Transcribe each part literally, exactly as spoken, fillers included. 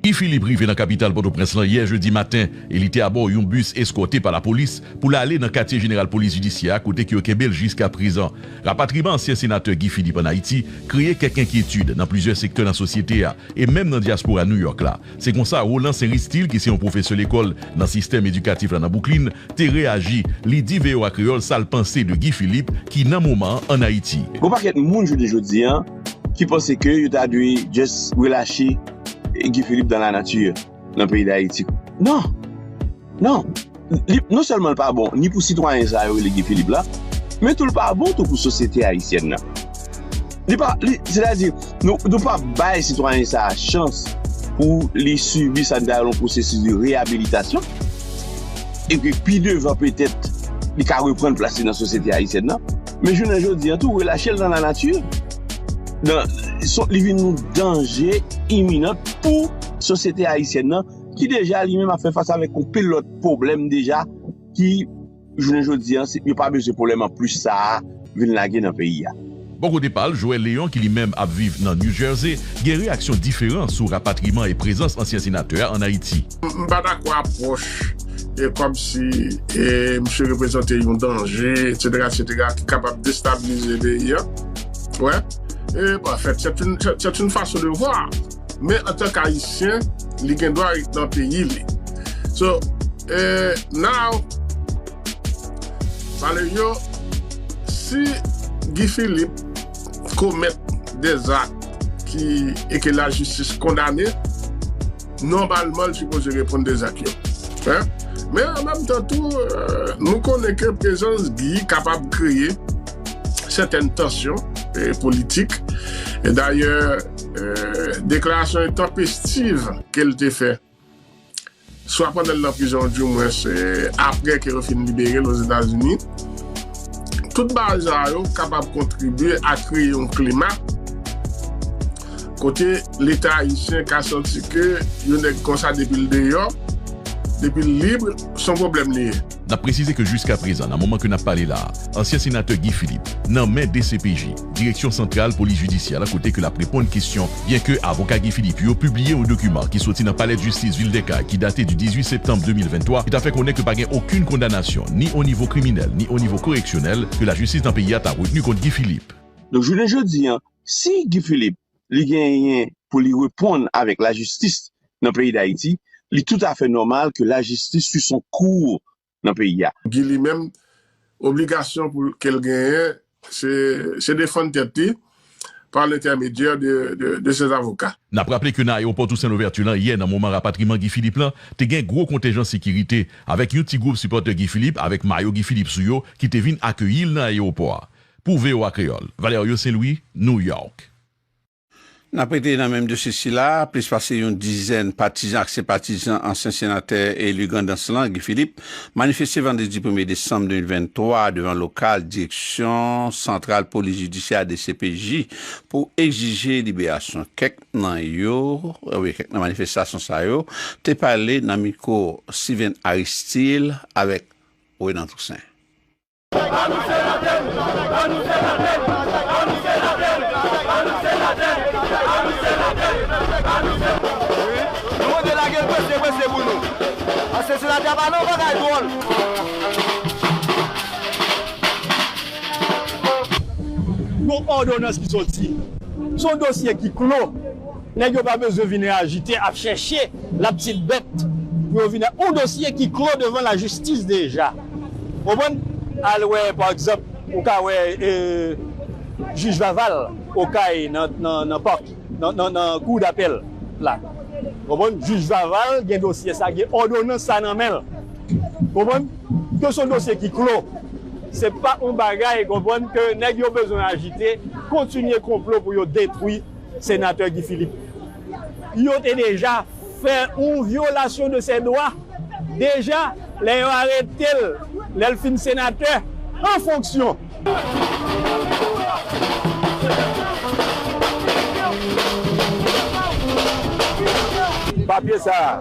Guy Philippe rive nan kapital Pòtoprens lan yè jedi maten e li te abò yon bis eskòte pa lapolis pou l ale nan katye jeneral polis jidisyè a, kote ke yo kenbe l jiskaprezan. Rapatriman ansyen senatè Guy Philippe ann Ayiti kreye kèk enkyetid nan plizyè sektè nan sosyete a e menm nan dyaspora Nouyòk la. Se konsa, Roland Saint Ristil, ki se yon pwofesè lekòl nan sistèm edikatif la nan Bwouklin, te reyaji. Li di V O A Kreyòl sa l panse de Guy Philippe, ki nan moman an ann Ayiti. Gon pakèt moun jounen jodi a ki panse ke yo ta dwe just relache Guy Philippe dans la nature nan peyi Dayiti. Non! Non! Li, non sèlman l pa bon ni pou sitwayen sa yo rele Guy Philippe la, men tou l pa bon tou pou sosyete ayisyèn nan. Li pa, li, sètadi, nou, nou pa bay sitwayen sa a chans pou li sibi sa n ta rele yon pwosesis de reyabilitasyon. Epi pi devan, petèt, li ka reprann plas li nan sosyete ayisyèn nan. Men jounen jodi a tou, relache l nan lanati. Nan, son, li vin yon danje iminan pou sosyete ayisyèn nan, ki deja li menm ap fè fas avèk yon pil lòt pwoblèm deja, ki jounen jodi a, se, yo pa bezwen pwoblèm anplis sa a vin lage nan peyi a. Bò kote pa l, Joël Léon, ki li menm ap viv nan New Jersey, gen reyaksyon diferan sou rapatriman e prezans ansyen senatè a ann Ayiti. M pa dakò apwòch e kòmsi e misye reprezante yon danje, etsetera, etsetera, ki kapab destabilize peyi a. Wè. E, bon, en fait, c'est une, c'est une façon de voir. Men antanke Ayisyen, li gen dwa ret nan peyi li. So, eh, now, pale yo, si Guy Philippe komèt des actes ki, e ke lajistis kondane, nòmalman, l sipoze reponn de zak yo. Hein? Men an menm tan tou, eh, nou konnen ke prezans Guy kapab kreye sètèn tansyon, eh, politik. E dayè, eh, deklarasyon entènpestiv ke l te fè, swa pandan l nan prizon, oudimwens, eh, apre ke yo fin libere l Ozetazini, tout bagay sa yo kapab kontribye a kreye yon klima kote Leta ayisyen ka santi ke yon nèg konsa, depi l deyò, depi l lib, se yon pwoblèm li ye. N ap presize ke jiskaprezan, nan moman ke n ap pale la a, ansyen senatè Guy Philippe nan men D C P J, Direksyon Santral Polis Jidisyè la, kote ke l ap reponn kesyon, byenke avoka Guy Philippe yo pibliye yon dokiman ki soti nan Palè Jistis Vildekay ki date du dizuit septanm de mil venntwa, ki ta fè konnen ke pa gen okenn kondanasyon, ni o nivo kriminèl, ni o nivo koreksyonèl, ke lajistis nan peyi a ta retni kont Guy Philippe. Donk, jounen jodi a, si Guy Philippe, li genyen pou li reponn avèk lajistis nan peyi Dayiti, li toutafè nòmal ke lajistis swiv son kou nan peyi a. Guy li menm, obligasyon pou ke l genyen, se, se defann tèt li par l'intermédiaire de, de, de ses avocats. N ap raple ke nan ayewopò Tousen Louvèti lan, yè, nan moman rapatriman Guy Philippe lan, te gen gwo kontenjan sekirite, avèk yon ti gwoup sipòtè Guy Philippe, avèk mayo Guy Philippe sou yo, ki te vin akeyi l nan ayewopò a. Pou V O A Kreyòl, Valerio Saint-Louis, New York. N ap rete nan menm dosye sila, plis pase yon dizèn patizan ak senpatizan ansyen senatè eli Grandans lan, Guy Philippe, manifeste vandredi premye desanm de mil venntwa devan lokal Direksyon Santral Polis Jidisyè, D C P J, pou egzije liberasyon kèk nan yo, wi, kèk nan manifestasyon sa yo, te pale nan mikwo Steven Aristil avèk Renan Toussaint. Nou mande lage l prese, prese pou nou. Paske senatè pa nan bagay dwòl. Gon òdonans ki soti. Se yon dosye ki klo. Nèg yo pa bezwen vin ajite ap chèche la petite bête pou yo vin a yon dosye ki klo devan lajistis deja. Konprann? Al wè, pa egzanp, ou ka wè, e, jij Vaval, Okay, nan, nan, nan pak, nan, nan, nan kou dapèl la. Konprann? Jij Vaval gen dosye sa, gen òdonans sa nan men l. Konprann? Ke se yon dosye ki klo. Se pa yon bagay, konprann, ke nèg yo bezwen ajite, kontinye konplo pou yo detwi senatè Guy Philippe. Yo te deja fè yon vyolasyon de ses droits. Deja, lè yo arete l, lè l fin senatè, an fonksyon. Papye sa a,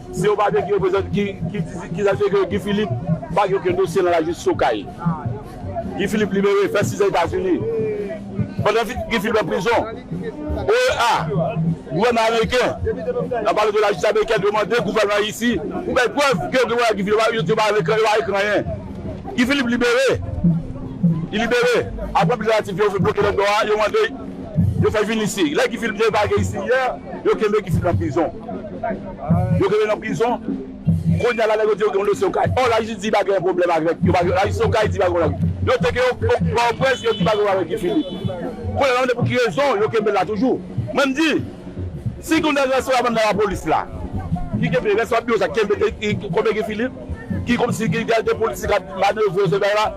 se yon papye ki reprezante, ki, ki di, ki santifye ke Guy Philippe pa gen okenn dosye nan lajistis Okay. Guy Philippe libere, fè sis an Etazini. Pandan Guy Philippe nan prizon, O E A Gouvènman ameriken, nan pale de lajistis amerikèn, yo mande gouvènman Ayiti pou bay prèv ke yo gen Guy Philippe, yo di yo pa ekri anyen. Guy Philippe libere. Li libere. Apre plizyè aktivite, yo bloke lòt bò a, yo mande yo fè vin isi. Lè Guy Philippe debake isi yè, yo kenbe Guy Philippe nan prizon. Yo kenbe nan prizon. Kounye a la, nèg yo di yo gen yon dosye Okay. Ò, lajistis di pa gen pwoblèm avèk yo. Lajistis Okay di pa gen pwoblèm. Yo teke yo, yo, yo près, yo di pa gen pwoblèm avèk Guy Philippe. Kounye a la, mande pou ki rezon yo kenbe l la toujou. Mwen, m di, si gen yon nèg responsab anndan lapolis la, ki kenbe responsab biwo sa, kenbe, ki, ki, konbyen Guy Philippe, ki kòmsi ki gen de politik ap manevre se bagay la,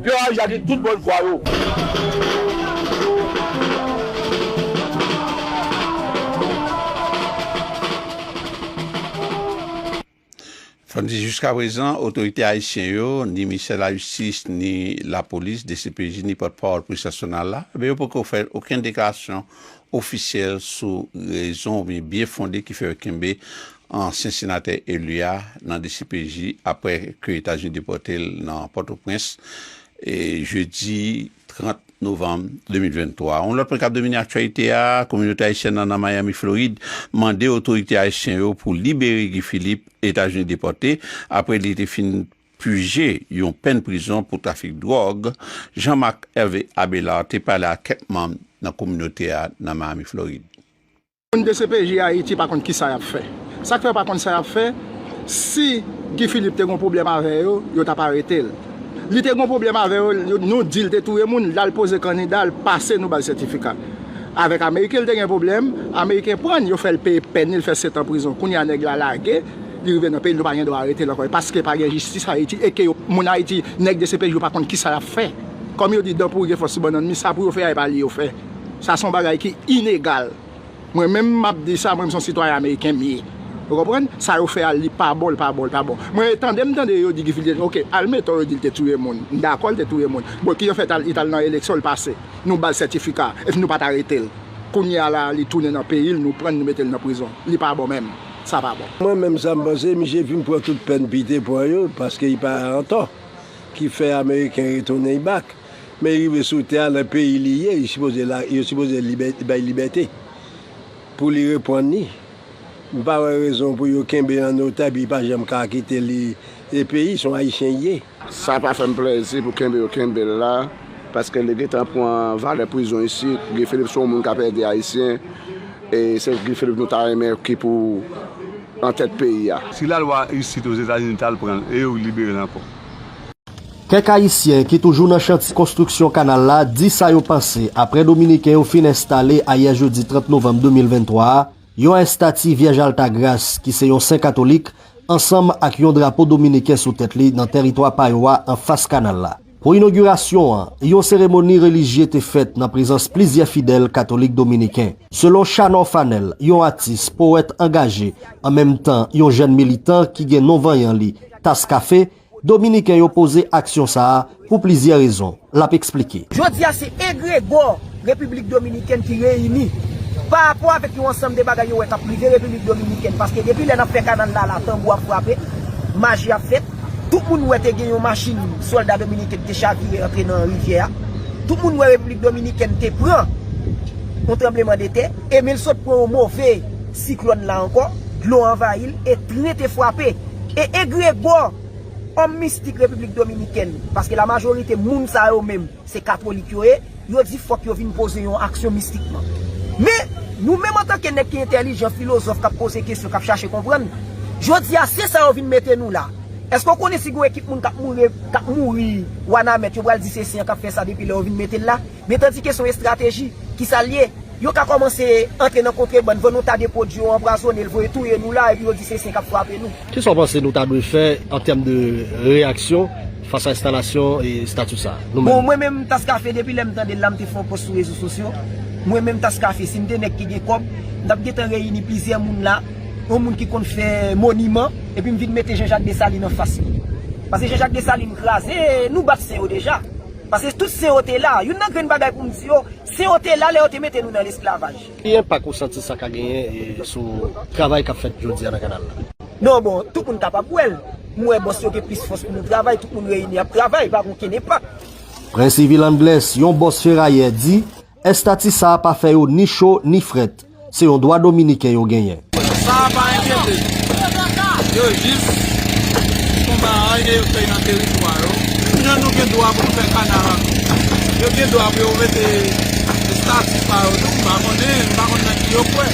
yo aji ak tout bòn fwa yo. Fò n di jiskaprezan, otorite ayisyen yo, ni ministè lajistis, ni lapolis, D C P J, ni pòtpawòl polis nasyonal la, ebyen yo poko fè okenn deklarasyon ofisyèl sou rezon oubyen byen fonde ki fè yo kenbe ansyen senatè eli a nan D C P J apre ke Etazini depòte l nan Pòtoprens, e, jedi trant novanm de mil venntwa. Yon lòt pwen k ap domine aktyalite a, kominote ayisyèn nan, nan Miami, Florid, mande otorite ayisyen yo pou libere Guy Philippe, Etazini depòte, apre li te fin pije yon pèn prizon pou trafik dwòg. Jean Marc Hervé Abelard te pale ak kèk manm nan kominote a nan Miami, Florid. Moun D C P J Ayiti pa konn kisa y ap fè. Sa k fè yo pa konn sa y ap fè, si Guy Philippe te gen yon pwoblèm avè yo, yo t ap arete l. Li te gen yon pwoblèm avè yo, yo, nou di l te touye moun, l al poze kandida, l pase, nou ba l sètifika. Avèk Ameriken, l te gen pwoblèm, Ameriken pran l, yo fè l peye pèn li, l fè sèt an prizon. Kounye a, nèg la lage, li rive nan peyi l, nou pa gen dwa arete l ankò. E paske pa gen jistis Ayiti, e ke yo, moun Ayiti, nèg D C P J yo pa konn kisa y ap fè. Kòm yo di, dan pouri gen fòs sou bannann mi, sa pou yo fè a, e pa li yo fè. Sa se yon bagay ki inegal. Mwen menm m ap di sa, mwen m se yon sitwayen ameriken m ye. Ou konprann? Sa yo fè a, li pa bon, li pa bon, li pa bon. Mwen tande, m tande yo di Guy Philippe, oke, admeton yo di l te touye moun. M dakò l te touye moun. Bon, ki yo fè li t al nan eleksyon, li pase. Nou ba l sètifika, epi nou pa t arete l. Kounye a la, li tounen nan peyi l, nou pran l, nou mete l nan prizon. Li pa bon menm. Sa pa bon. Mwen menm, sa m panse, misye fin pran tout pèn pite pran yo, paske li pa antò. Ki fè Ameriken retounen li bak. Men li rive sou tè a, nan peyi li ye, li sipoze la, yo sipoze libè, bay libète pou li reprann li. M pa wè rezon pou yo kenbe l an otaj epi li pa janm ka kite li e peyi, se yon Ayisyen li ye. Sa pa fè m plèzi pou kenbe yo kenbe l la, paske li gentan pran valè prizon isit. Guy Philippe se yon moun k ap ede Ayisyen, e se Guy Philippe nou ta renmen ki pou antèt peyi a. Si lalwa isit Ozetazini t al pran l, e yo libere l ankò. Kèk Ayisyen ki toujou nan chantye konstriksyon kanal la di sa yo panse apre Dominiken yo fin enstale ayè jedi trant novanm de mil venntwa a, yon estati Vyèj Altagras ki se yon sen katolik, ansanm ak yon drapo dominiken sou tèt li nan tèritwa pa yo a anfas kanal la. Pou inogirasyon an, yon seremoni relijye te fèt nan prezans plizyè fidèl katolik dominiken. Selon Chanor Fanel, yon atis, powèt angaje, an menm tan yon jèn militan ki gen non vanyan li, Tascafe, Dominiken yo poze aksyon sa a pou plizyè rezon. L ap eksplike. Jodi a se egregò Repiblik Dominikèn ki reyini pa rapò avèk yon ansanm de bagay yo wè k ap rive Repiblik Dominikèn, paske depi lè n ap fè kanal la la, tanbou ap frape, maji ap fèt. Tout moun wè te gen yon machin sòlda dominiken ki te chavire antre nan rivyè a. Tout moun wè Repiblik Dominikèn te pran yon tranblemanntè, e men l sot pran yon move siklòn la ankò, dlo anvayi l, e tren te frape. E egregò òm mistik Repiblik Dominikèn, paske lamajorite moun sa yo menm se katolik yo ye, yo di fòk yo vin poze yon aksyon mistikman. Men, nou menm antanke nèg ki entèlijan, filozòf, k ap poze kesyon, k ap chache konprann, jodi a se sa yo vin mete nou la. Èske w konnen si gen yon ekip moun k ap mouri, k ap mouri Wanament, yo pral di se sen an k ap fè sa depi lè yo vin mete l la? Men tandike se yon estrateji, kisa l ye? Yo ka kòmanse antre nan kontrebann, vann yon ta de pwodui, yo anpwazonnen l, voye touye nou la, epi yo di se sen k ap frape nou. Kisa w panse nou ta dwe fè an tèm de reyaksyon fas a enstalasyon estati sa a, nou menm? Bon, mwen menm, Tascafe, depi lè m tande l la, m te fè yon pòs sou rezo sosyo. Mwen menm, Tascafe, si m te nèg ki gen kòb, m t ap gentan reyini plizyè moun la, yon moun ki konn fè moniman, epi m vin mete Jean Jacques Dessalines anfas li. Paske Jean Jacques Dessalines kraze, nou bat sen yo deja. Paske tout sen yo te la. Youn nan grenn bagay pou m di yo, sen yo te la lè yo te mete nou nan lesklavaj. Ki enpak ou santi sa ka genyen sou travay k ap fèt jodi a nan kanal la? Non, bon, tout moun kapab wè l. M wè bòs yo gen plis fòs pou nou travay, tout moun reyini ap travay, pa gen okenn enpak. Prince Yvil Angles, yon bòs ferayè, di estati sa a pa fè yo ni cho ni frèt. se yon dwa dominiken yo genyen. Sa a pa enkyete. Yo jis konba a e yo fè nan teritwa yo. Menm jan nou gen dwa pou nou fè kanal ak nou, yo gen dwa pou yo mete estati pa yo tou. M pa konnen, m pa konn nan ki yo kwè.